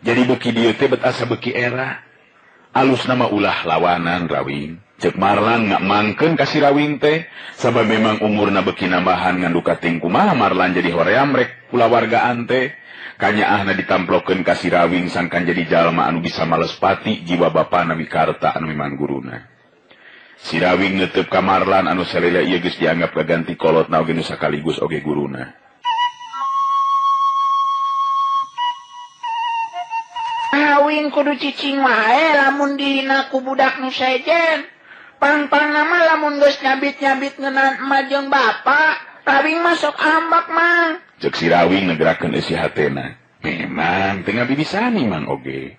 Jadi beuki dieu teh bet asa beuki era. Alus nama ulah lawanan Rawing. Cek Marlan ngamangkeun ka si Rawing teh sabab memang umurna beuki nambahan ngan duka ting kumaha Marlan jadi hoream rek kulawargaan teh. Kanyaahna ditamplokeun ka si Rawing sangkan jadi jalma anu bisa malespati jiwa bapana mikarta anu memang guruna. Si Rawing neuteup ka Marlan anu salila ieu geus dianggap kaganti kolotna oge nu sakaligus oge guruna. Rawing kudu cicing wae lamun dihina ku budak nu sejen. Pang-pangna mah lamun geus nyabit-nyabit ngeunaan emak jeung bapa, Rawing mah sok ambak mang. Cek si Rawing ngegerakeun eusi hatena. Memang teu ngabibisani mang oge.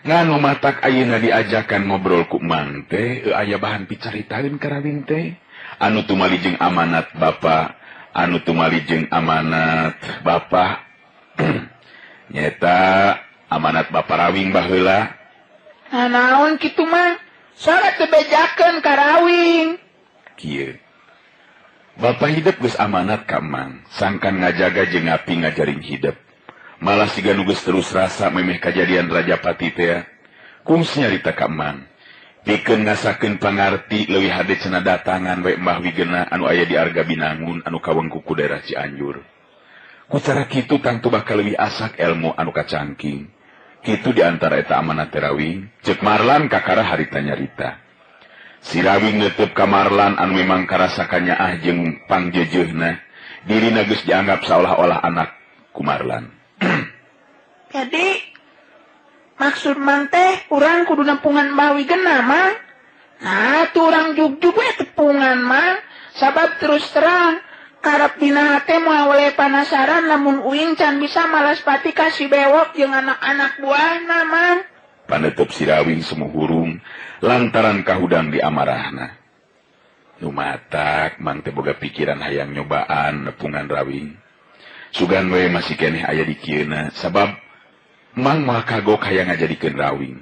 Nganu matak ayeuna diajakan ngobrol ku mang teh aya bahan picaritaeun ka Rawing teh. Anu tumali jeung amanat bapa, anu tumali jeung amanat bapa. Nyeta amanat bapa Rawing baheula. Nah, naon kitu mang? Sora teu bejakeun ka Rawing. Kieu. Bapa hidup geus amanat ka mang, sangkan ngajaga jeung ngapi ngajaring hidup. Malah siga nu geus terus rasa memeh kajadian Rajapati teh. Kungsi nyarita ka mang. Pikeun ngasakeun pangarti leuwih hade cenah datangan we Mbah Wigena anu aya di Arga Binangun anu kawengku ku daerah Cianjur. Ku cara kitu tangtu bakal leuwih asak elmu anu kacangking. Kitu di antara eta amanat teh Rawing, ceuk Marlan kakara harita nyarita. Si Rawing neuteub ka Marlan anu memang karasa kanyaah jeung pangjeujeuhna, dirina geus dianggap saolah-olah anak ku Marlan. Jadi maksud mang teh urang kudu nempungan Mbah Wigena mang. Nah, tuh urang jugjug we tepungan mang, sabab terus terang karep dina hate moal oleh panasaran lamun uing can bisa malaspati ka si Bewok jeung anak-anak buahna mang. Panetep si Rawing sumuhurung lantaran kahudang di amarahna. Nu matak mang teh boga pikiran hayang nyobaan nepungan Rawing. Sugan we masih keneh aya di kieuna sabab mang moal kagok hayang ngajadikeun Rawing.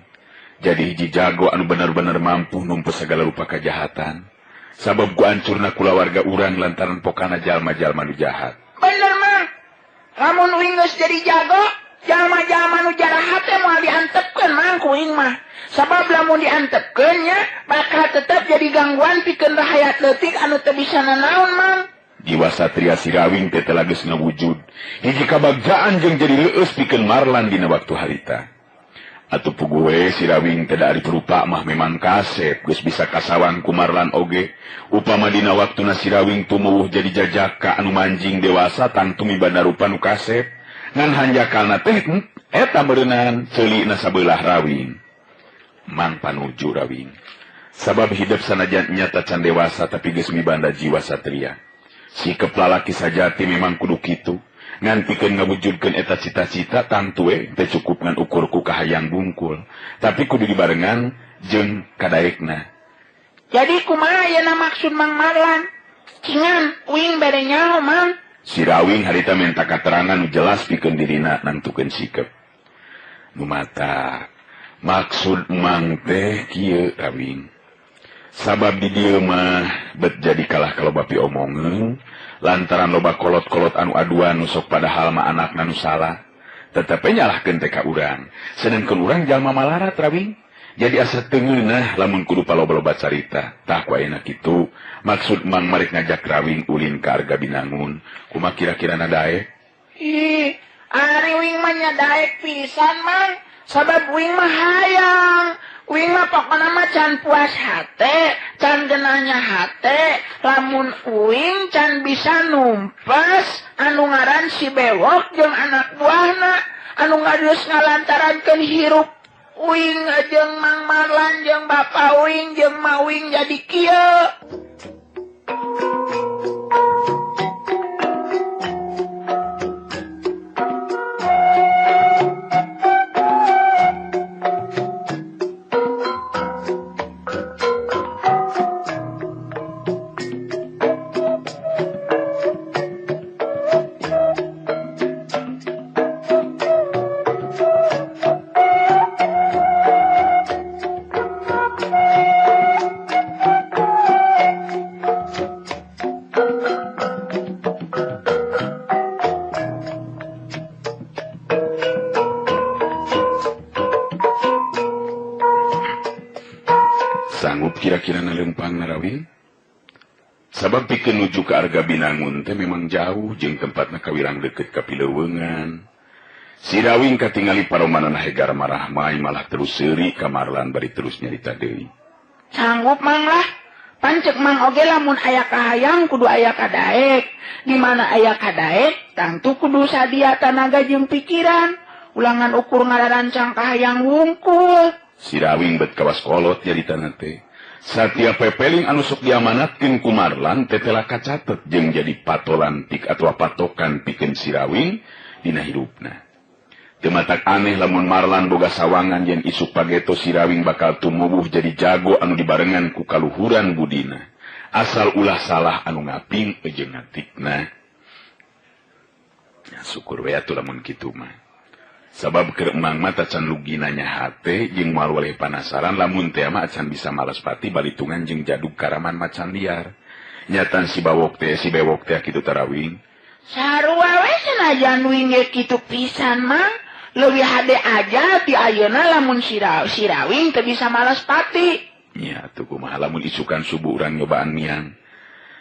Jadi hiji jago anu bener-bener mampu numpes segala rupa kajahatan. Sabab ku ancurna kulawarga urang lantaran pokana jalma-jalma nu jahat. Bener mang. Lamun uing geus jadi jago, jalma-jalma nu jarahat teh moal diantepkeun mang ku uing mah. Sabab lamun diantepkeun nya bakal tetep jadi gangguan pikeun rahayat leutik anu teu bisa nanaon mang. Jiwa satria si Rawing teh telah geus ngawujud. Hiji kabagjaan jeung jadi leueus pikeun Marlan dina waktu harita. Atuh puguh si Rawing teh da ari perupa mah memang kasep geus bisa kasawang ku Marlan oge. Upama dina waktuna si Rawing tumuwuh jadi jajaka anu manjing dewasa tangtu mibanda rupa nu kasep. Ngan hanjakalna teh eta meureunan ceulina sabeulah Rawing. Mang panuju Rawing. Sabab hidup sanajan nyata can dewasa tapi geus mibanda jiwa satria. Sikep lalaki sajati memang kudu kitu. Ngan pikeun ngawujudkeun eta cita-cita tangtu we teu cukup ngan ukur ku kahayang bungkul, tapi kudu dibarengan jeung kadaekna. Jadi kumaha ayeuna maksud Mang Marlan? Cingan uing bere nyaho Mang. Si Rawing harita minta katerangan nu jelas pikeun dirina nangtukeun sikep. Nu mata maksud Mang teh kieu Rawing. Sabab di dieu mah bet jadi kalah kaloba piomongeun lantaran loba kolot-kolot anu aduan nu sok padahal mah anakna nu salah. Tetep we nyalahkeun teh ka urang. Sedengkeun urang jalma malarat Rawing. Jadi asa teu ngeunah lamun kudu paloba-loba carita. Tah ku ayeuna kitu maksud Mang marek ngajak Rawing ulin ka Arga Binangun. Kumaha kira-kirana daek? Ih, ari uing mah nya daek pisan Mang. Sabab uing mah hayang. Uing mah pokona mah can puas hate, can genahnya hate, lamun uing can bisa numpes anu ngaran si Bewok jeung anak buahna anu ngageus ngalantarankeun hirup uing jeung Mang Marlan jeung bapa uing jeung ma uing jadi kieu. Sanggup kira-kira na leumpang na Rawing? Sabab pikeun nuju ka Arga Binangun teh memang jauh jeung tempatna kawirang deukeut ka pileuweungan. Si Rawing katingali paromanana hegar marahmai malah terus seuri ka Marlan bari terus nyarita deui. Sanggup Mang lah. Pan ceuk Mang oge lamun aya kahayang kudu aya kadaek. Di mana aya kadaek tangtu kudu sadia tanaga jeung pikiran. Ulah ngan ukur ngararancang kahayang wungkul. Si Rawing bet kawas kolot nyaritana teh. Satiap pepeling anu sok diamanatkeun ku Marlan teh telah kacatet jeung jadi patolan pik atawa patokan pikeun si Rawing dina hirupna. Teu matak aneh lamun Marlan boga sawangan yen isuk pageto si Rawing bakal tumuwuh jadi jago anu dibarengan ku kaluhuran budina. Asal ulah salah anu ngaping jeung ngatikna. Ya, syukur we atuh lamun kitu mah. Sabab keur emang mah tacan lugina nya hate jeung moal weleh panasaran lamun teh mah acan bisa malas pati balitungan jeung jadug karaman macan liar. Nyatan si bawok teh si bewok teh kitu tarawing. Sarua we sanajan wing ge kitu pisan Mang. Leuwih hade aja ti ayeuna lamun si Rawing teu bisa malas pati. Nya atuh kumaha lamun isukan subuh urang nyobaan miang.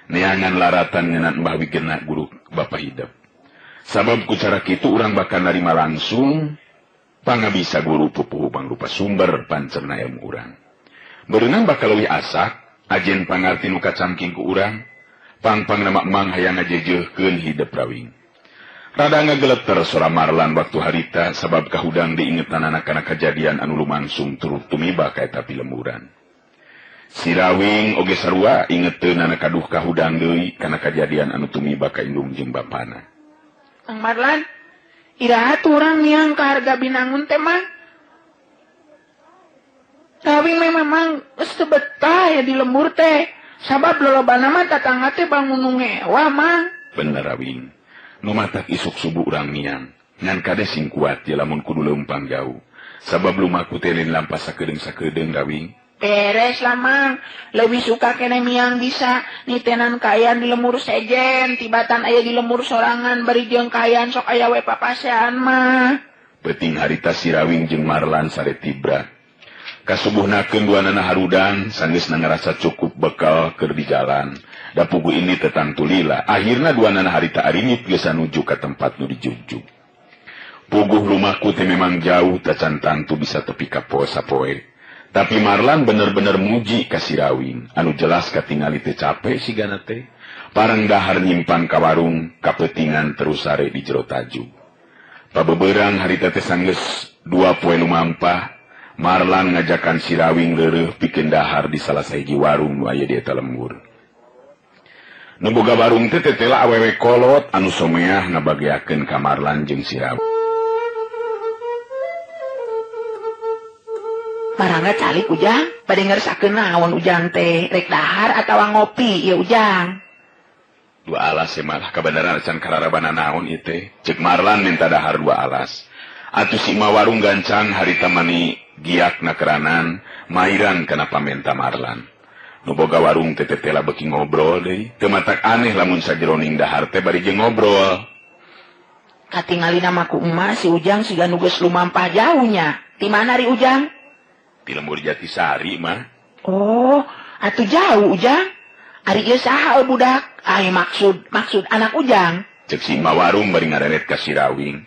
Neangan laratan ngeunaan Mbah Wigena guru Bapa Hidep. Sabab ku cara kitu urang bakal narima langsung pangabisa guru pupuhu pangrupa sumber pancerna ilmu urang. Berenang bakal leuwih asak, ajen pangarti nu kacangking ku urang, pang-pang nama emang hayang ngajejeuhkeun hidep Rawing. Rada ngageleter sora Marlan waktu harita sabab kahudang diingetanana kana kajadian anu lumangsung turut tumiba ka eta pilemburan. Si Rawing oge sarua ingeteunana kaduh kahudang deui kana kajadian anu tumiba ka indung jeung bapana. Kang Marlan, iraha tuh urang miang ka Harga Binangun teh mah? Rawing memang geus teu betah ya di lembur teh. Sabab lolobana mah tatangga teh bangun nu ngewa mah. Bener Rawing. Nu matak isuk subuh urang miang. Ngan kade sing kuat ya lamun kudu leumpang jauh. Sabab lumaku teh lain lampas sakedeung-sakedeung Rawing. Beres lah Mang. Lebih suka kene miang bisa nitenan kayan di lemur sejen, tibatan aya di lemur sorangan bari jeung kayan sok aya we papasean mah. Peuting harita si Rawing jeung Marlan sare tibra. Kasubuhnakeun duanana harudang sanggeusna ngarasa cukup bekal keur di jalan. Da pugu ini teh tangtu lila. Akhirna duanana harita arinit geus nuju ka tempat nu dijugjug. Puguh lumaku teh memang jauh tacan tangtu bisa tepi ka sapoe. Tapi Marlan bener-bener muji ka si Rawing. Anu jelas katingali teh capek sigana teh. Parang dahar nyimpan ka warung, kapeutingan terus sare di jero tajug. Pabeberang harita teh sanggeus 2 poe lumampah, Marlan ngajakan si Rawing leureuh pikeun dahar di salah sahiji warung nu aya di eta lembur. Nu boga warung teh tetela awewe kolot anu someah ngabageakeun ka Marlan jeung si Rawing. Marangga calik Ujang, bade ngersakeun naon Ujang teh, rek dahar atawa ngopi ieu Ujang. Dua alas ya malah kabeneran acan kararabana naon ieu teh. Ceuk Marlan minta dahar 2 alas. Atuh si ma warung gancang harita mani giak nakeranan, mairan kana pamenta Marlan. Nu boga warung teh tetela beuki ngobrol deui. Teu matak aneh lamun sajeroning dahar teh bari jeung ngobrol. Katingalina mah ku emak si Ujang siga nu geus lumampah jauhnya. Ti mana ri Ujang? Di lembur Jatisari mah. Oh, atuh jauh Ujang. Ari ieu saha budak? Ai maksud anak Ujang. Ceuk si ma warung bari ngareret ka si Rawing.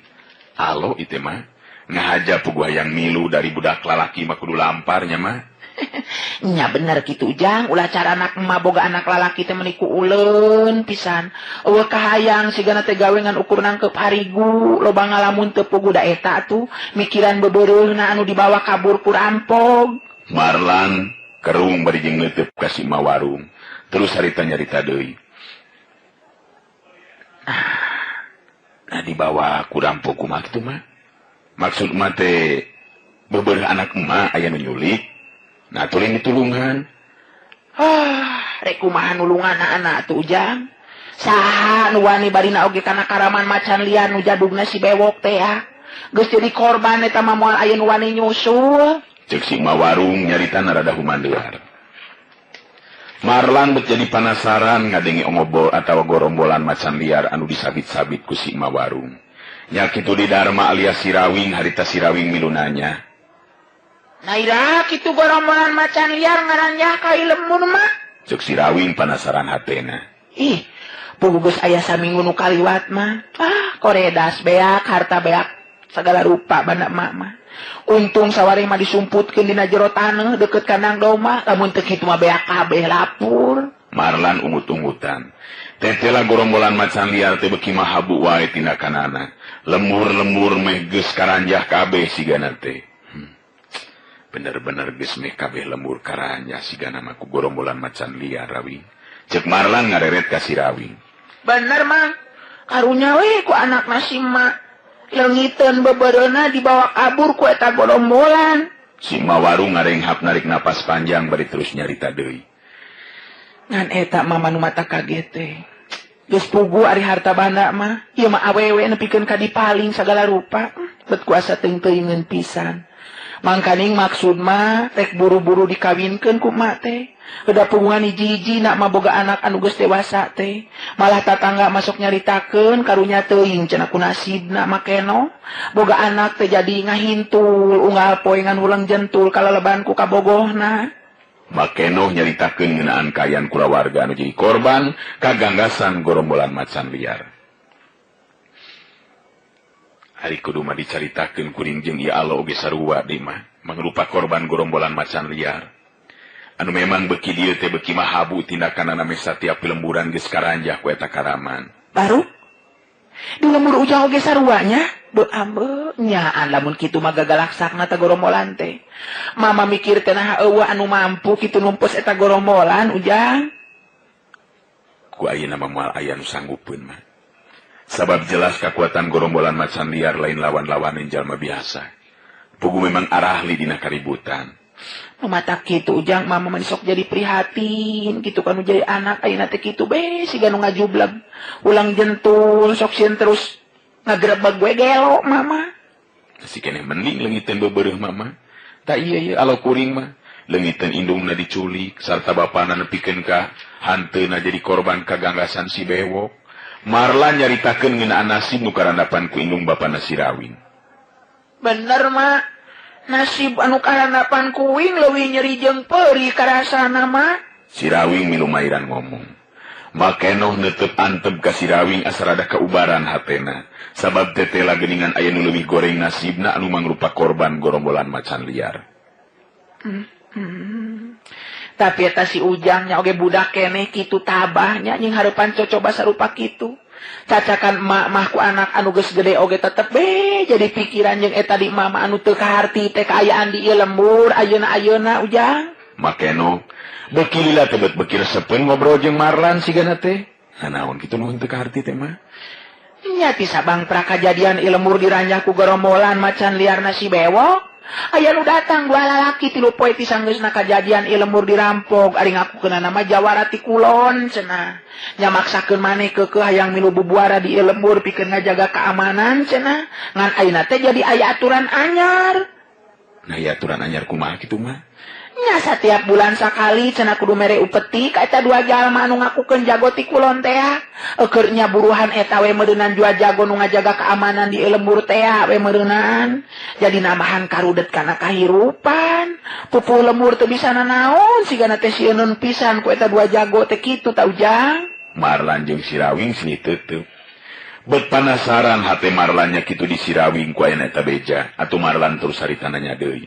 Alo ieu teh mah. Ngahaja puguh hayang milu dari budak lalaki mah kudu lamparnya mah. Nya bener kitu Ujang, ulah cara anak emak boga anak lalaki teh meuni ku uleun pisan. Eueuh kahayang sigana teh gawe ngan ukur nangkep harigu, loba ngalamun teu puguh da eta atuh mikiran bebereuhna anu dibawa kabur ku rampog. Marlan kerung bari jeung neuteub ka si ma warung. Terus harita nyarita deui. Nah dibawa ku rampog kumaha kitu mah? Maksud mah teh bebereuh anak emak aya nu nyulik. Nah, tulin ditulungan. Ah, rek kumaha nulungan anak tuh Ujang. Saha nu wani barina oge kana karaman macan liar nu jadugna si bewok teh ya. Geus jadi korban eta mah moal aya nu wani nyusul. Ceuk si ma warung nyaritana rada humandear. Marlan bet jadi panasaran ngadenge ongobol atawa gorombolan macan liar anu disabit-sabit ku si ma warung. Nya kitu di Dharma alias si Rawing harita si Rawing milu nanya. Nah ira kitu gorombolan macan liar ngaranjah ka lembur mah. Cek si Rawing panasaran hatena. Ih, puguh geus aya saminggu nu kaliwat mah. Ah, koredas beak, harta beak, segala rupa banda emak mah. Untung sawareh mah disumputkeun dina jero taneuh deket kandang domba, lamun teu kitu mah beak kabeh lapur. Marlan ungut-ungutan. Tetela gorombolan macan liar teh beuki mahabu wae tindakanana. Lembur-lembur meh geus karanjah kabeh sigana teh. Bener-bener geus meh kabeh lembur karanjah sigana mah ku gorombolan macan liar Rawing. Cek Marlan ngareret ka si Rawing. Bener Mang, karunya we ku anak si mak. Leungiteun bebereuna dibawa kabur ku eta gorombolan. Si Mawaru ngarenghap narik napas panjang bari terus nyarita deui. Ngan eta mama nu mata kaget teh. Geus puguh ari harta banda mah, ieu mah awewe nepikeun ka dipaling sagala rupa, bet kuasa teuing-teuingeun pisan. Mangkaning maksud mah rek buru-buru dikawinkeun ku mak teh. Udah puguhan hiji-hiji nak mah boga anak anu geus dewasa teh. Malah tatangga masuk nyaritakeun karunya teuing cenah ku nasibna makeno. Boga anak teh jadi ngahintul unggal poe ngan hulang jentul kalaleban ku kabogohna. Makenoh nyaritakeun ngeunaan kaayaan kulawarga anu jadi korban kaganggasan gorombolan macan liar. Ari kudu mah dicaritakeun kuring jeung ieu alo oge sarua deui mah mangrupa korban gorombolan macan liar. Anu memang beuki dieu teh beuki mahabu tindakanana meh satiap pilemburan geus karanjah ku eta karaman. Baru di lembur ujang oge sarua nya, beuh ambe nyaan lamun kitu mah gagalaksakna ta gorombolan teh. Mama mikir teh naha eueuh anu mampu kitu numpes eta gorombolan ujang. Ku ayeuna mah moal aya nu sanggupeun mah. Sabab jelas kakuatan gorombolan macan liar lain lawan-lawanin jalma biasa. Pugu memang arahli dina kaributan. Nu mata kitu ujang mama mah sok jadi prihatin kitu kan jadi anak ayeuna teh kitu be siga nu ngajubleg. Ulang jentul sok sieun terus ngagrebeg we gelo mama. Si keneh mending leungiteun bebereuh mama. Ta ieu ieu alo kuring mah leungiteun indungna diculik sarta bapana nepikeun ka hanteuna jadi korban kaganggasan si bewok. Marlan nyaritakeun ngeunaan nasib nu karandapan ku indung bapana si Rawing. Bener mak, nasib anu karandapan ku wing leuwih nyeri jeung peurih karasana mak. Si Rawing milumairan ngomong. Makenoh neuteup antep ka si Rawing asa rada kaubaran hatena. Sabab tetela geuningan aya nu leuwih goreng nasibna anu mangrupa korban gorombolan macan liar. Tapi eta si Ujangnya oge budak keneh kitu tabahnya nying hareupan cocoba sarupa kitu. Cacakan emak mah ku anak anu geus gede oge tetep be jadi pikiran jeung eta di mama anu teu kaharti teh kaayaan di ieu lembur ayeuna-ayeuna Ujang. Makeno beuki lila teh bet beuki resepeun ngobrol jeung Marlan sigana teh. Nah, naon kitu nu teu kaharti teh mah? Nya ti sabang prakajadian ieu lembur diranjah ku gorombolan macan liarna si bewok. Aya nu datang dua lalaki tilu poe ti sanggeusna kajadian ieu lembur dirampok ari ngakukeunana mah jawara ti kulon cenah. Nya maksakeun maneh keukeuh hayang milu bubuara di ieu lembur pikeun ngajaga keamanan cenah. Ngan ayeuna teh jadi aya aturan anyar. Nah, ieu aturan anyar kumaha kitu mah? Nya satiap bulan sakali cenah kudu mere upeti ka eta dua jalma anu ngakukeun jago ti kulon teh. Eukeur nya buruhan eta we meureunan dua jago nu ngajaga keamanan di lembur teh we meureunan. Jadi namahan karudet kana kahirupan. Pupuh lembur teu bisa nanaon sigana teh sieuneun pisan ku eta dua jago teh kitu ta Ujang. Marlan jeung si Rawing sini teuteuk. Bet panasaran hate Marlannya kitu di si Rawing ku aya eta beja atuh Marlan terus haritana nya deui.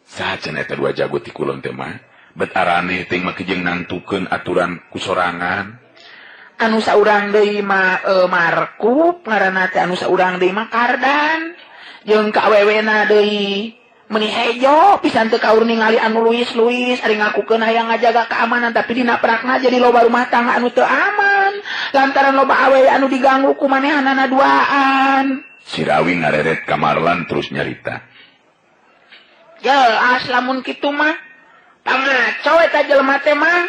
Saha cenah eta dua jago ti kulon teh mah? Bet araneh teh mah jeung nangtukeun aturan ku sorangan. Anu saurang deui mah Markup ngaranna teh anu saurang deui mah Kardan. Jeung ka awewena deui meuni hejo pisan teu kaur ningali anu luis-luis ari ngakukeun hayang ngajaga keamanan tapi dina prakna jadi loba rumah tangga anu teu aman lantaran loba awewe anu diganggu ku manehanana duaan. Si Rawing ngareret ka Marlan terus nyarita. Jelas lamun kitu mah pangaco eta jelema teh mah.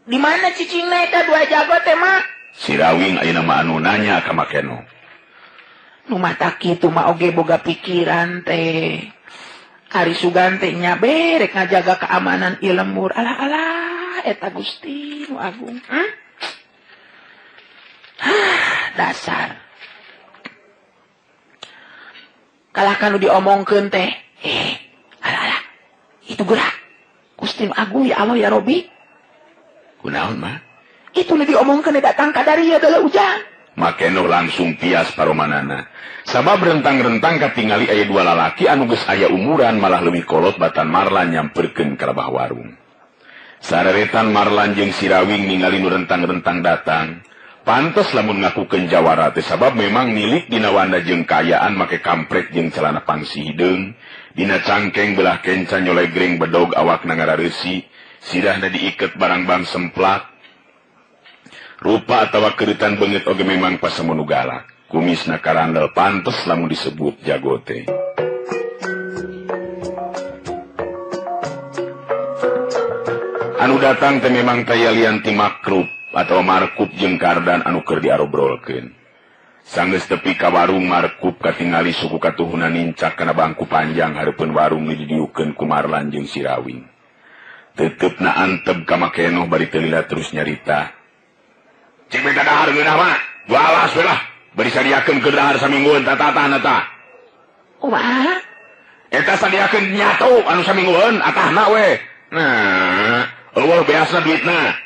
Di mana cicingna eta dua jago teh mah? Si Rawing ayeuna mah anu nanya ka Makeno. Nu mata kitu mah oge boga pikiran teh. Ari sugan teh nya berek ngajaga keamanan ieu lembur. Alah alah eta Gusti nu agung. Hah, dasar. Kalah kanu diomongkeun teh. Alah alah. Itu gerak. Gusti nu agung ya Allah ya Robi. Kunaon mah? Itu nu diomongkeun datang ka dari adalah Ujang. Makenoh langsung pias paromanana. Sabab rentang-rentang katingali aya dua lalaki anu geus aya umuran malah leuwih kolot batan Marlan nyamperkeun ka rabah warung. Sareretan Marlan jeung Sirawing ningali nu rentang-rentang datang. Pantes lamun ngakukeun jawara teh sabab memang milik dina wanda jeung kaayaan make kampret jeung celana pangsi hideung, dina cangkeng belah kenca nyolegreng bedog awakna ngarareusi, sirahna diiket barangbang semplak. Rupa atawa keuritan beungeut oge memang pasemonu galak. Kumisna karandel pantes lamun disebut jago teh. Anu datang teh memang taya lian ti makrub atau Markup jeung Kardan anu keur diarobrolkeun. Sanggeus tepi ka warung Markup katingali suku katuhuna nincak kana bangku panjang hareupeun warung nu didiukeun ku Marlan jeung Sirawing. Teuteup na antep ka Makenoh bari teu lila terus nyarita. Cik minta dahar ngeunah mah, dua alas we lah. Bari sadiakeun keur dahar saminggueun tatatan eta. Kumaha? Eta sadiakeun nyatu anu saminggueun atahna we. Nah, eueuh beasna duitna.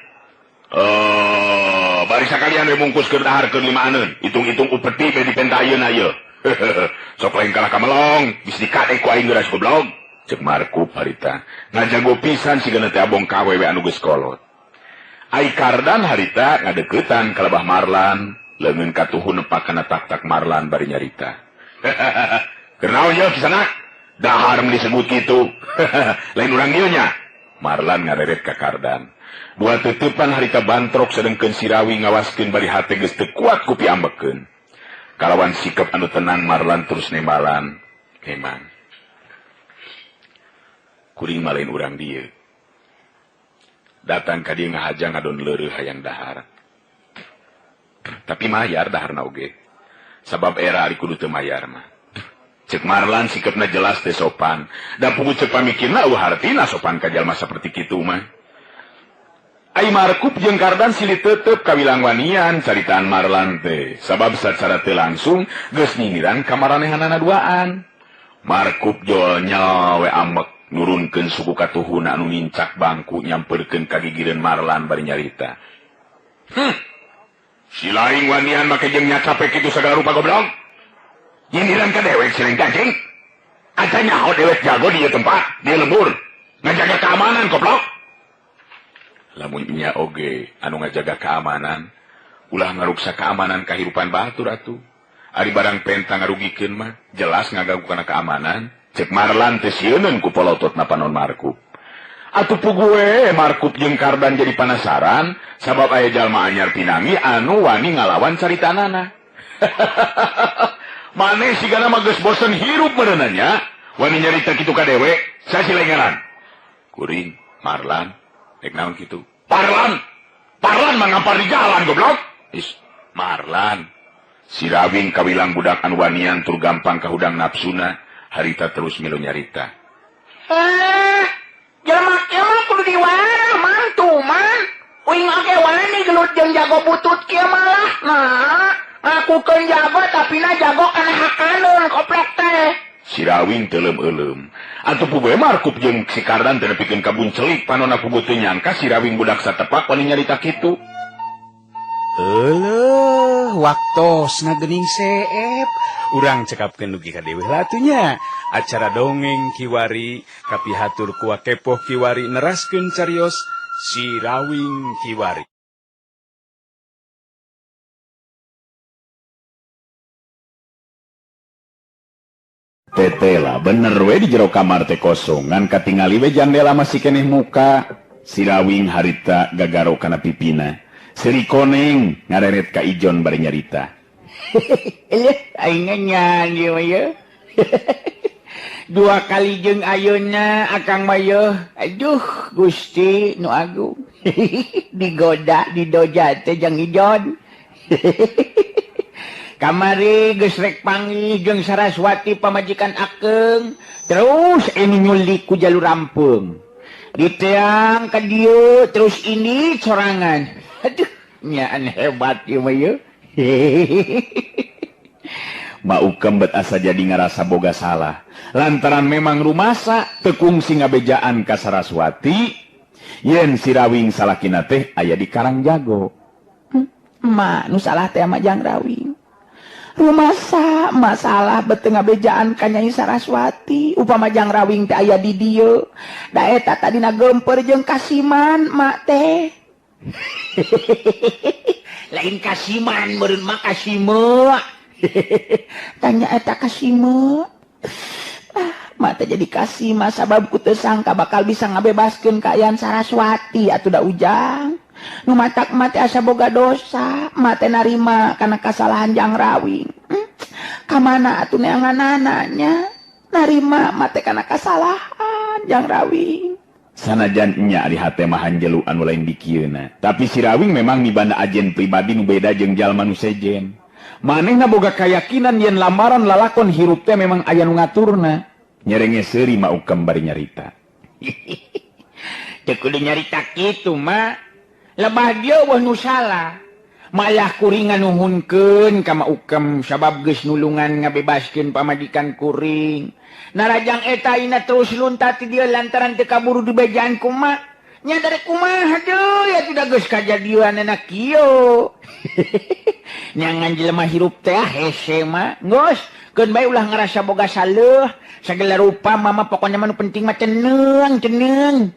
Bari sakalian we bungkus keur dahar keur limaaneun. Hitung-hitung upeti we dipenta ayeuna ieu. Sok lain kalah ka melong, geus dikade ku aing geus goblok. Cek Markup harita. Ngajago pisan sigana teh abong ka awewe anu geus kolot. Ai Kardan harita ngadeuketan ka lebah Marlan, leungeun katuhu nepak kana tak-tak Marlan bari nyarita. Keur naon ieu kisana? Dahar mun disebut kitu. Lain urang dieu nya. Marlan ngareret ka Kardan. Dua teuteupan harita bantrok sedengkeun Sirawi ngawaskeun bari hate geus teu kuat ku piambekeun. Kalawan sikap anu tenang Marlan terus nembalan. Emang. Kuring mah lain urang dieu. Datang ka dieu ngahaja ngadon leureuh hayang dahar. Tapi mayar daharna oge. Sabab era ari kudu teu mayar mah. Cek Marlan sikapna jelas teh sopan. Da pugu cek pamikirna eueuh hartina sopan ka jalma saperti kitu mah. Ai Markup jeung Kardan silih tetep kawilang wanian caritaan Marlan teh. Sabab sacara teu langsung geus nyinyiran ka maranehanana duaan. Markup jol nyawe amek nurunkeun suku katuhuna anu nincak bangku nyamperkeun ka gigireun Marlan bari nyarita. Si laing wanian make jeung nyacape kitu sagala rupa goblok. Nyinyiran ka dewek si laing cacing. Aca nyaho dewek jago di ieu tempat, di lembur. Ngajaga keamanan goblok. Lamun nya oge anu ngajaga keamanan, ulah ngaruksa keamanan kahirupan batur atuh. Ari barang penta ngarugikeun mah jelas ngaganggu kana keamanan. Cek Marlan teh sieuneun ku polototna panon Markup. Atuh puguwe Markup jeung Kardan jadi panasaran sabab aya jalma anyar pinangi anu wani ngalawan caritanana. Maneh sigana mah geus bosen hirup meureunna nya, wani nyarita kitu ka dewek, sasilengaran. Kuring Marlan rek naon kitu? Parlan. Parlan mah ngampar di jalan goblok. Is Marlan. Sirawing kawilang budak anu wanian tur gampang kahudang nafsuna, harita terus milu nyarita. Jelema kieu mah kudu diwarah mantu mah. Uing oge wani gelut jeung jago butut kieu malah. Nah, ngakukeun jago tapi na jago kana hakaneun koplok teh. Sirawing teu leuleum. Atuh puguh Markup jeung si Kardan teh nepikeun ka buncelik panonna puguh teu nyangka Sirawing budak satepak wani nyarita kitu. Euleuh, waktosna geuning seep. Urang cekapkeun dugi ka deui heula atuh nya. Acara dongeng kiwari kapihatur ku Wakepoh kiwari neraskeun carios Sirawing kiwari. Tetela bener we di jero kamar teh kosong ngan katingali we jandela masih keneh muka. Sirawing harita gagaro kana pipina. Seri koneng ngareret ka Ijon bari nyarita. Eleh aing nyanyi we ye. Dua kali jeung ayeuna akang mah yeuh. Aduh Gusti nu agung. Digoda didoja teh jeung Ijon. Kamari geus rek panggih jeung Saraswati pamajikan akeng, terus ini nyulik ku jalur rampeung. Diteang ka dieu terus ini sorangan. Aduh, nyaan hebat ieu mah yeuh. Ma Ukem bet asa jadi ngarasa boga salah. Lantaran memang rumasa teu kungsi ngabejaan ka Saraswati yen si Rawing salakina teh aya di Karangjago. Ma nu salah teh mah Jang Rawing. Rumasa masalah bet teu ngabejaan ka Nyai Saraswati upama Jang Rawing teh aya di dieu. Da eta tadina geumpeur jeung Kasiman mak teh. Lain Kasiman meureun mah Kasime. Tanya eta Kasime. Ah, mak teh jadi Kasima sabab ku teu sangka bakal bisa ngabebaskeun kaayaan Saraswati atuh da Ujang. Nu matak mak teh asa boga dosa, mak teh narima kana kasalahan Jang Rawing. Kamana atuh neanganana nya? Narima mak teh kana kasalahan Jang Rawing. Sanajan nya ari hate mah hanjelu anu lain dikieuna. Tapi si Rawing memang mibanda ajen pribadi nu beda jeung jalma nu sejen. Manehna boga kayakinan yen lamaran lalakon hirup teh memang aya nu ngaturna. Nyerenge seuri Ma Ukem bari nyarita. Teu kudu nyarita kitu mah. Lebah dieu eueuh nu salah. Malah kuring nganuhunkeun ka Ma Ukem sabab geus nulungan ngabebaskeun pamajikan kuring. Narajang eta ayeuna terus lunta ti dieu lantaran teu kaburu dibejaan ku mak. Nya dari kumaha deui atuh da geus kajadianana kieu. Nyangan jelema hirup teh hese mah. Geus, keun bae ulah ngarasa boga saleuh. Sagala rupa mama pokona mah nu penting mah ceneng, ceneng.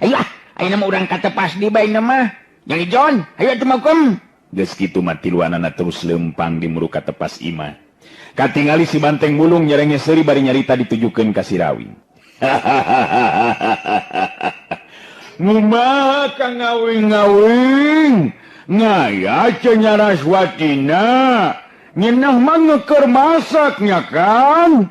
Ayo ah, ayeuna mah urang katepas di bae mah. Jang Ijon, ayo atuh Ma Ukem. Geus kitu mah tiluanana terus leumpang di muru katepas imah. Katingali si Banteng Bulung nyerenge seuri bari nyarita ditujukeun ka si Rawing. Ngumaha ka ngawing-ngawing? Ngaya teh Nyaraswatina. Nyeunah mah ngeukeur masaknya kan?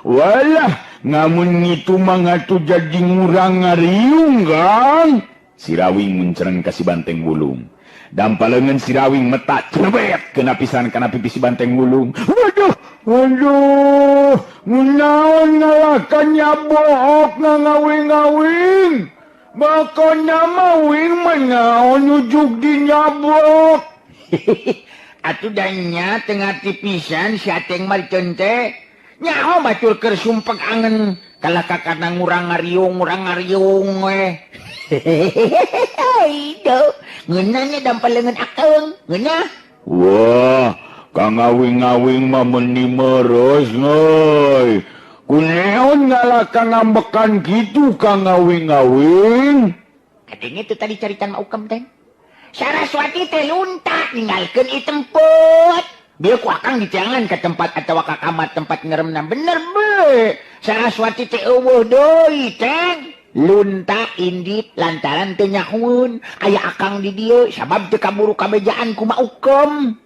Walah, ngamun ngitu mah ngatuh jadi ngurang ngariung kan? Si Rawing muncereng ka si Banteng Bulung. Dampa leungeun si Rawing metak crebet kena pisan kana pipi si Banteng Bulung. Waduh, waduh, ngunaon ngalakan nyabook ngangawing-ngawing. Bakona mah wing mah naon ujug di nyabok. Atuh da nya teu ngarti pisan si Ateng mah diceun teh. Nyaho batur keur sumpek angen kalah ka kana ngurang ngariung ngurang ngariung we. Ido, ngeunah nya dampa leungeun akeung, ngeunah. Wah, ka ngawing-ngawing mah meuni mereus euy. Kuneon ngalaka ngambekan kitu ka ngawing-ngawing? Katanya itu tadi caritan Ma Ukem teh. Saraswati teh lunta ninggalkeun ieu tempat. Bieu ku akang diteangan ka tempat atawa ka kamar tempat ngeremna bener be. Saraswati teh eueuh deui teh. Lunta indit lantaran teu nyahueun aya akang di dieu sabab teu kaburu kabejaan ku Ma Ukem.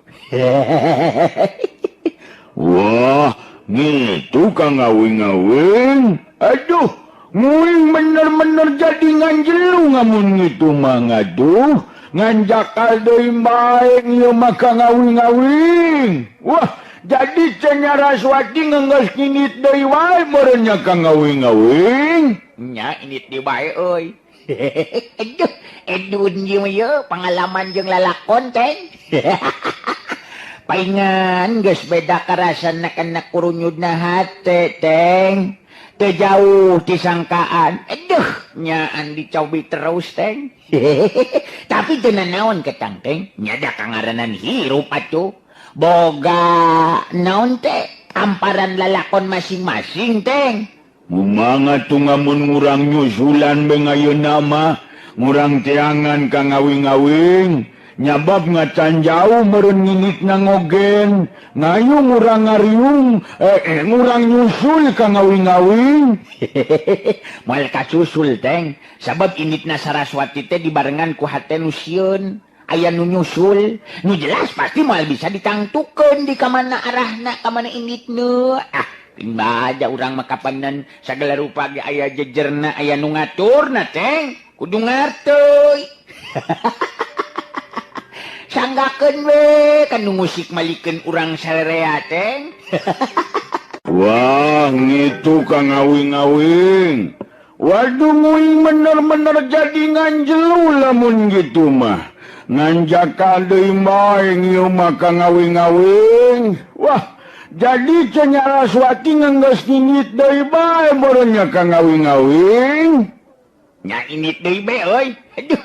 Wah, ngitu ka ngawing-ngawing. Aduh, nguing bener-bener jadi nganjelu ngamun ngitu mah ngaduh. Nganjakal deui bae ieu mah ka ngawing-ngawing. Wah, jadi teh Nyaraswati ngeunggeus ngindit deui wae meureun nya ka ngawing-ngawing. Nya indit deui bae euy. Aduh, edun ieu mah ieu pangalaman jeung lalakon teh. Paingan geus beda karasana kana kurunyudna hate teng. Teu jauh ti sangkaan. Aduh, nyaan dicobi terus teng. Tapi teu nanaon ketang teng. Nya da kangaranan hirup atuh. Boga naon teh tamparan lalakon masing-masing teng. Kumaha tuh ngamun ngurang nyusulan be ayeuna mah ngurang teangan ka ngawing-ngawing. Nyabab ngacan jauh meureun ngingitna ngogen. Ngayu ngurang ngariung, ngurang nyusul ka ngawing-ngawing. Moal kasusul teng. Sabab inditna Saraswati teh dibarengan ku hate nu sieun. Aya nu nyusul, nu jelas pasti moal bisa ditangtukeun di kamana arahna, kamana inditna. Ah, baja urang mah kapanan sagala rupa ge aya jejerna, aya nu ngaturna teng. Kudu ngarteuy. Sanggakeun we kan nu musik malikeun urang salerea teng. Wah, ngitu ka ngawing-ngawing. Waduh, nguing bener-bener jadi nganjelu lamun gitu mah. Nganjaka deui bae ieu mah ka ngawing-ngawing. Wah, jadi Nya Saraswati ngenggeus nyingit deui bae meureun nya ka ngawing-ngawing. Nya init deui be euy. Aduh.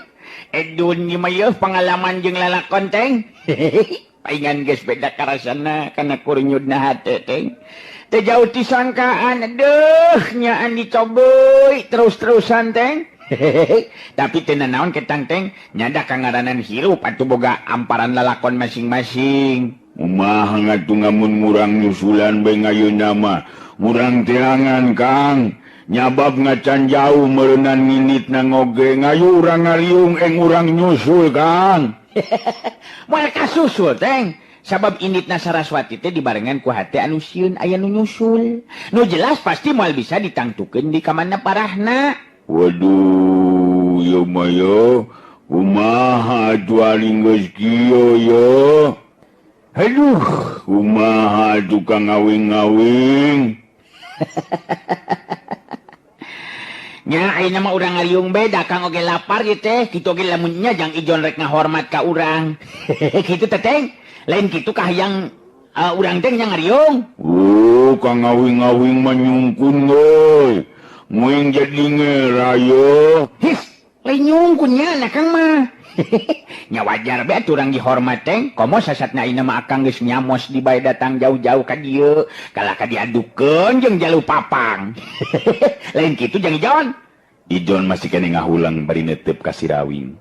Edun ieu mah yeuh pengalaman jeung lalakon teng. Paingan geus beda karasana kana kurnyudna hate teng. Teu jauh ti sangkaan aduh nyaan dicoboy terus-terusan teng. Tapi teu nanaon ketang teng, nyada kangaranan hirup atuh boga amparan lalakon masing-masing. Kumaha ngatuh ngamun ngurang nyusulan bae ngayeuna mah. Ngurang teangan Kang. Nyabab ngacan jauh meureunan nginitna ngoge ngayu urang ngariung eng urang nyusul Kang. Moal kasusul teng. Sabab inditna Saraswati teh dibarengan ku hate anu sieun aya nu nyusul. Nu jelas pasti moal bisa ditangtukeun di kamana parahna. Waduh, ieu mah ye. Kumaha atuh ari geus kieu ye. Aduh, kumaha atuh ka ngawing-ngawing. Nya ayeuna mah urang ngariung bae da Kang oge lapar ieu teh. Kitu oge lamun nya Jang Ijon rek ngahormat ka urang. Kitu teh teng. Lain kitu kahayang urang teh nya ngariung. Oh, ka ngawing-ngawing mah nyungkun euy. Nguing jadi ngera ye. His, lain nyungkun nya na Kang mah. Nya wajar bae atuh urang dihormat teh. Komo sasatna ayeuna mah Akang geus nyamos di bae datang jauh-jauh ka dieu. Kalah ka diadukeun jeung jalu papang. Lain kitu Jang Ijon. Ijon masih keneh ngahulang bari neuteup ka si Rawing.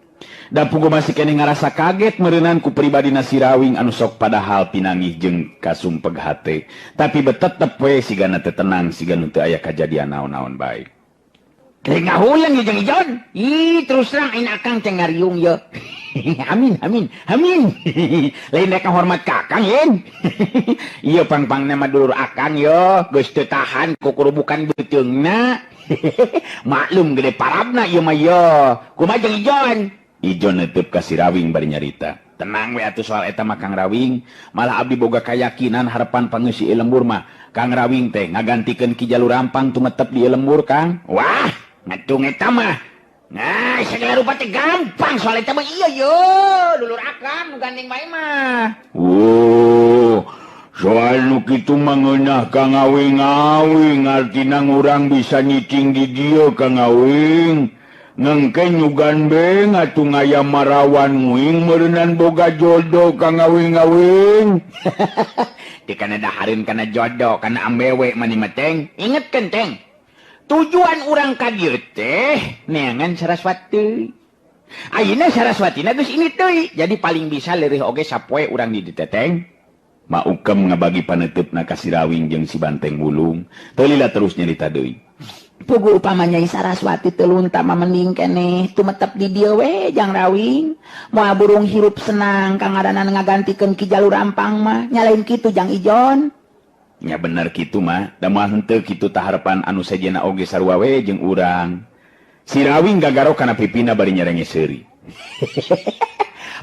Da puguh masih keneh ngarasa kaget meureunan ku pribadina si Rawing anu sok padahal pinangih jeung kasumpeg hate. Tapi betetep we sigana teu tenang siga nu teu aya kajadian naon-naon bae. Lain ngahulang ye Jang Ijon. Ih, terus terang ayeuna Akang teh ngariung ye. Amin, amin, amin. Lain rek ngahormat ka Akang yen. Ieu pang-pangna mah dulur Akang ye, geus teu tahan kukurubukan beuteungna. Maklum gede parabna ieu mah ye. Kumaha Jang Ijon? Ijon neuteub ka si Rawing bari nyarita. Tenang we atuh soal eta mah Kang Rawing. Malah abdi boga kayakinan harapan pangeusi lembur mah Kang Rawing teh ngagantikeun Ki Jalu Rampang tumetep di lembur Kang. Wah, ngatung eta mah. Nah, segala rupa teh gampang soal eta mah iya yo, lulur Akang nu gandeng bae mah. Oh, soal nu kitu mah ngeunah ka ngawing-ngawing artina urang bisa nyicing di dieu ka ngawing. Ngengke nyugan be ngatuh ngaya marawan nguing meureunan boga jodoh ka ngawing-ngawing. Di kana dahareun kana jodoh kana ambewe mani mah teng. Ingetkeun teng. Tujuan urang ka dieu teh neangan Saraswati. Ayeuna Saraswatina geus ini deui. Jadi paling bisa leureih oge sapoe urang di dieu teh teng. Ma Ukem ngabagi paneuteup ka si Rawing jeung si Banteng Wulung. Teu lila terus nyarita deui. Pugu upama Nyai Saraswati teu lunta mah mending keneh tumetep di dieu we Jang Rawing. Moal burung hirup senang kangaranan ngagantikeun Ki Jalu Rampang mah. Nya lain kitu Jang Ijon. Nya bener kitu mah, da moal henteu kitu taharepan anu sejenna oge sarua we jeung urang. Si Rawing gagaro kana pipina bari nyerenge seuri.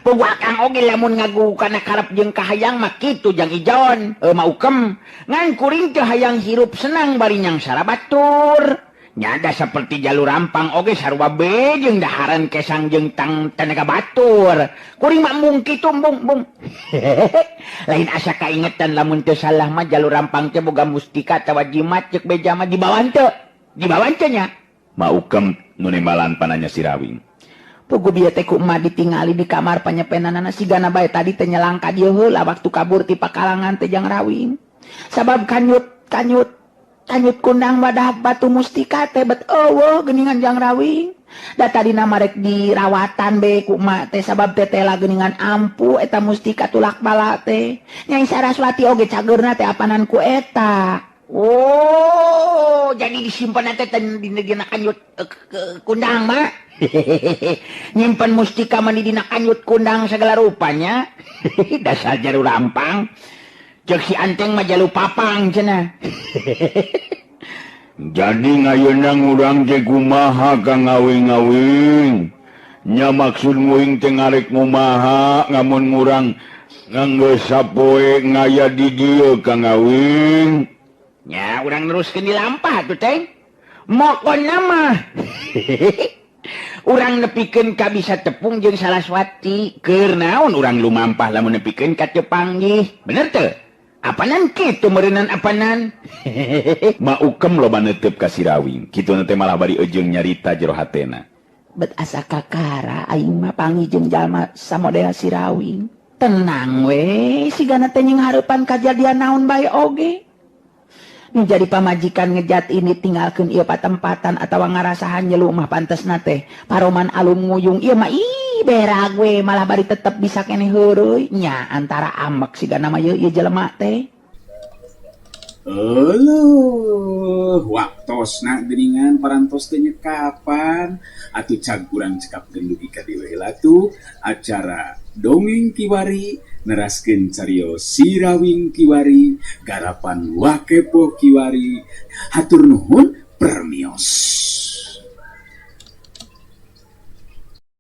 Pugu Akang oge lamun ngagu kana karep jeung kahayang mah kitu Jang Ijon, Ma Ukem. Ngan kuring teu hayang hirup senang bari nyangsara batur. Nyada seperti Jalu Rampang oge sarua be jeung dahareun kesang jeung tang tenaga batur. Kuring mah embung kitu embung embung. Lain asa kaingetan lamun teu salah mah Jalu Rampang teh boga mustika atawa jimat ceuk beja mah dibawa henteu. Dibawa henteu nya. Ma Ukem nu nembalan pananya si Rawing. Pugu bieu teh ku emak ditingali di kamar panyepenanana sigana bae tadi teh nyelang ka dieu heula waktu kabur ti pakalangan teh Jang Rawing. Sabab kanyut kanyut kanyut kundang wadah batu mustika teh bet eueuh geuningan Jang Rawing. Da tadina mah rek dirawatan be ku emak teh sabab teh tela geuningan ampuh eta mustika tulak bala teh. Nyai Saraswati oge cageurna teh apanan ku eta. Oh, jadi disimpan teh dina kanyut kundang mah. Nyimpen mustika mah dina kanyut kundang segala rupanya. Dasar Jalu Rampang. Ceuk si Anteng mah Jalu Papang cenah. Jadi ngayeuna urang teh kumaha ka ngawing-ngawing. Nya maksud nguing teh ngarek ngumaha ngamun ngurang nganggeus sapoe ngaya di dieu ka ngawing. Nya urang neruskeun di lampah atuh teh. Mokona mah. Urang nepikeun ka bisa tepung jeung Saraswati. Keur naon urang lumampah lamun nepikeun ka teu panggih. Bener teu? Apanan kitu meureunan apanan? Ma Ukem loba neuteup ka si Rawing. Kituna teh malah bari ejeung nyarita jero hatena. Bet asa kakara aing mah panggih jeung jalma samodel si Rawing. Tenang we, sigana teh nyinghareupan kajadian naon bae oge. Nu jadi pamajikan ngejat ini tinggalkeun ieu patempatan atawa ngarasahan nyelu mah pantesna teh. Paroman alum nguyung ieu mah ih berak we malah bari tetep bisa keneh heureuy nya antara amek sigana mah ieu jelema teh. Euleuh, waktosna geuningan parantos teh nyekapan atuh cag urang cekapkeun dugi ka dieu heula tuh acara dongeng kiwari neraskeun carios Si Rawing kiwari garapan Wakepo kiwari. Hatur nuhun, permios.